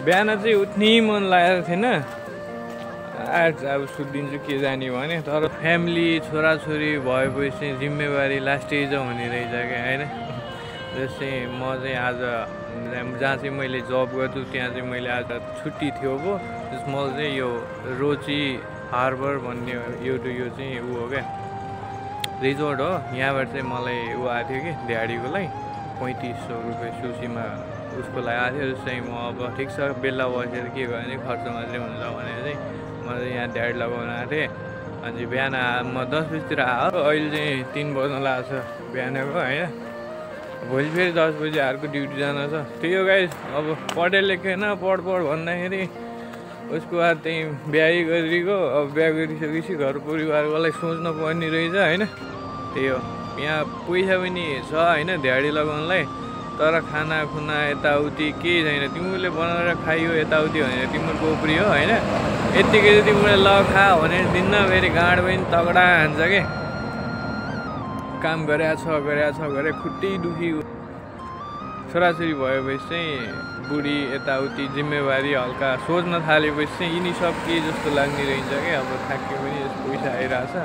बिहान चाहिँ उठ्नै मन लागेको थिएन। आज अब सुत्दिन्छु के जाने भने, तर फ्यामिली छोराछोरी भएपछि चाहिँ जिम्मेवारी लास्ट एज हुने रहेछ क्या होइन। जस्तै म चाहिँ आज जहाँ चाहिँ मैले जब गर्छु त्यहाँ चाहिँ मैले आज छुट्टी थियो पो। त्यसमा चाहिँ यो रोची हार्बर भन्ने यो चाहिँ ऊ हो क्या रिजोर्ट हो। यहाँबाट चाहिँ मलाई ऊ आएको थियो कि दिहाडीको लागि 3500 रुपियाँ सुसीमा उसको लागि आएको थियो। जस्तै म अब ठिक छ बेला बसेर के भयो भने खर्च मात्रै हुन्छ भनेर चाहिँ म चाहिँ यहाँ दिहाडी लगाउन आएको थिएँ। अनि बिहान म 10 बजीतिर आयो, अहिले चाहिँ 3 बज्न लाग्छ बिहानको होइन। भोलि फेरि 10 बजी अर्को ड्युटी जान छ। त्यही हो गाइस, अब पढे लेखेन पढ भन्दाखेरि उसको बाद त्यही बिहे गरिको। अब बिहे गरिसकेपछि घर परिवारकोलाई सोच्न पर्ने रहेछ होइन। त्यही हो, यहाँ पैसा पनि छ होइन दिहाडी लगाउनलाई, तर खानाखुना यताउति केही छैन। तिमीले बनाएर खाइयो यताउति भनेर तिम्रो कोप्री हो होइन। यत्तिकै चाहिँ तिमीले ल खा भनेर दिन्न, फेरि गाँड पनि तगडा हान्छ के। काम गरेछ गरे खुट्टै दुखी। छोराछोरी भएपछि चाहिँ बुढी यताउति जिम्मेवारी हल्का सोच्न थालेपछि चाहिँ यिनी सब के जस्तो लाग्ने रहन्छ क्या। अब थाक्यो पनि पैसा आइरहेछ।